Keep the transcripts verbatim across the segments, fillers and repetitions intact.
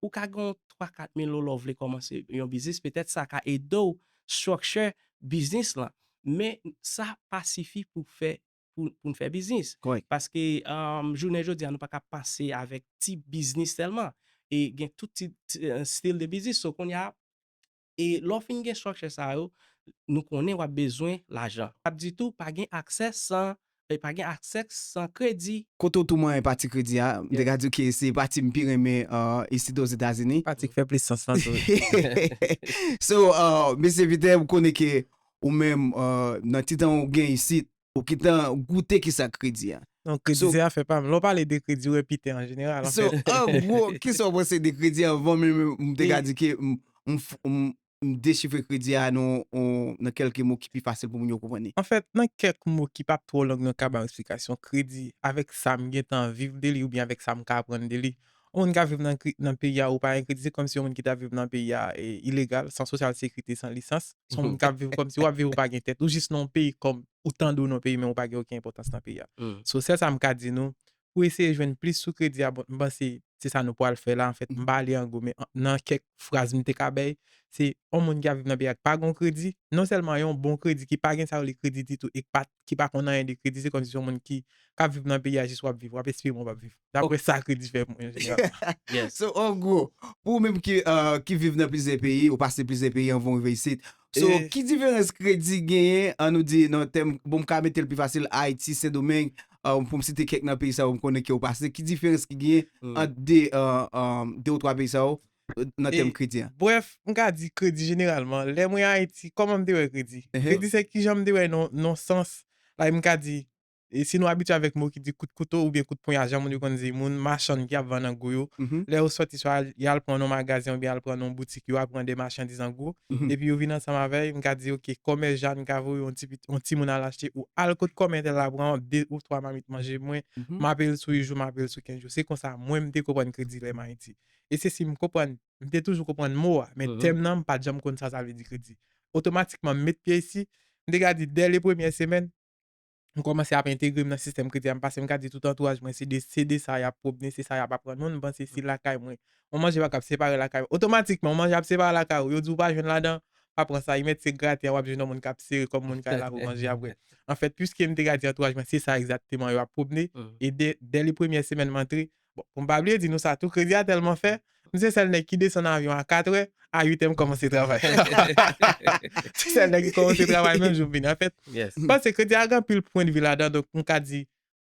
ou ka gen yon twa kat mil dola, w vle kòmanse yon biznis, petèt sa ka ede w structure biznis lan. Men sa pa sifi pou fè pou, pou n fè biznis. Paske um, jounen jodi a, nou pa ka panse avèk ti biznis sèlman. E gen tout ti, ti uh, stil de biznis. So, kounye a, e lè w fin gen structure sa yo, nou konnen w ap bezwen lajan. Ap di tou, pa gen aksè san e pa gen aksè san kredi. Kote w tou manyen pati kredi a, m te ka di w ke se pati m pi renmen uh, isit Ozetazini. Pati k fè plis sans lan tou. So, uh, mesye Peter, m konnen ke ou menm uh, nan ti tan ou gen isit, ou gentan goute kisa kredi a. Non, kredi se afè pa m. Lè w pale de kredi, ou wè Peter an jeneral. So, an gwo, kisa w panse de kredi anvan menm m te ka di ke m, m, m, m dechifre kredi a nan, nan kèlke mo ki pi fasil pou moun yo konprann li? Anfèt, nan kèk mo ki p ap twò long, nou ka ba yon eksplikasyon. Kredi, avèk sa m gentan viv de li oubyen avèk sa m ka aprann de li, yon moun ka viv nan, nan peyi a ou pa gen kredi, se kòmsi yon moun ki ta viv nan peyi a e, ilegal, san sosyal sekirite, san lisans. Se yon moun k ap viv kòmsi w ap viv ou pa gen tèt. Ou jis nan yon peyi kòm ou tande w nan yon peyi, men ou pa gen okenn enpòtans nan peyi a. So, sèl sa m ka di nou, pou eseye jwenn plis sou kredi a, bon, m panse se sa nou pral fè la, anfèt, m pa ale an gwo, men nan kèk fraz m te ka bay, se yon moun ki ap viv nan peyi a ki pa gen kredi, non sèlman yon bon kredi, ki pa gen sa yo rele kredi ditou, e ki pa, ki pa konn anyen de kredi, se kòmsi se yon moun ki, k ap viv nan peyi a, jis w ap viv, w ap espere mwen w ap viv. Daprè sa kredi fè pou mwen, an jeneral. So, an gwo, pou ou menm ki, uh, ki viv nan plizyè peyi, ou pase plizyè peyi anvan w rive isit, So, ki diferans kredi genyen, an nou di, nan tèm, bon, m ka mete l pi fasil, Ayiti, Sendomeng, uh, pou m site kèk nan peyi sa yo m konnen ke w pase, ki diferans ki genyen ant de, uh, um, de ou twa peyi sa yo, uh, nan tèm kredi a? Brèf, m ka di kredi jeneralman, lè mwen Ayiti, kòman m te wè kredi? Kredi se kijan m te wè non, non sans, like, m ka di, E si nou abitye avèk mo ki di kout kouto oubyen kout ponya, jan moun yo konn di moun, machann ki ap vann an gwo yo, lè yo sòti swa y al pran nan yon magazen oubyen y al pran nan yon boutik, yo ap pran de machandiz an gwo, epi yo vin ansanm avè y, m ka di, oke, kòmè Jàn ka voye yon ti, yon timoun al achte, ou al kot kòmè entèl la pran de ou twa mamit manje mwen, m ap peye l sou uit jou, m ap peye l sou kenz jou. Se konsa mwen m te konprann kredi lè m Ayiti. E se si m konprann, m te toujou konprann mo a, men tèm nan, m pa t janm konn sa sa vle di kredi. Otomatikman, m met pye isi, m te ka di, dè le premyè semèn, m kòmanse ap entegre m nan sistèm kredi a, m pase m ka di tout antouraj mwen, se de, se de sa y ap pwomne, se sa y ap aprann moun, m panse si lakay mwen, yon manje pa ka ap separe lakay mwen, otomatikman, yon manje ap separe lakay ou, yo di w pa jwenn ladan, pa pran sa, imèt se graten an, w ap jwenn yon moun k ap sere kòm moun kay la pou manje apre. Anfèt, piske m te ka di antouraj mwen, se sa egzakteman yo ap pwomne, e dè, dè le premyè semèn m antre, bon, pou m pa bliye di nou sa tou, kredi a tèlman fè, m se sèl nèg ki desann avyon a katrè, a uitè m kòmanse travay. Se sèl nèg ki kòmanse travay menm jou m vini. Anfèt, m panse kredi a gen anpil pwendvi ladan, donk m ka di,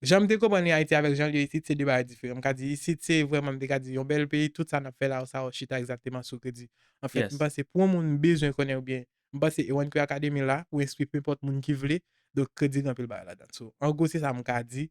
jan m te konprann li Ayiti avèk jan l ye isit, se de bagay diferan. M ka di, isit, se vrèman, m te ka di, yon bèl peyi, tout sa n ap fè la, sa yo chita egzakteman sou kredi. Anfèt, m panse, pou yon moun bezwen konnen oubyen, m panse, One Q Academy la, pou enstwi nenpòt moun ki vle, donk kredi gen anpil bagay ladan. So, an gwo, se sa m ka di.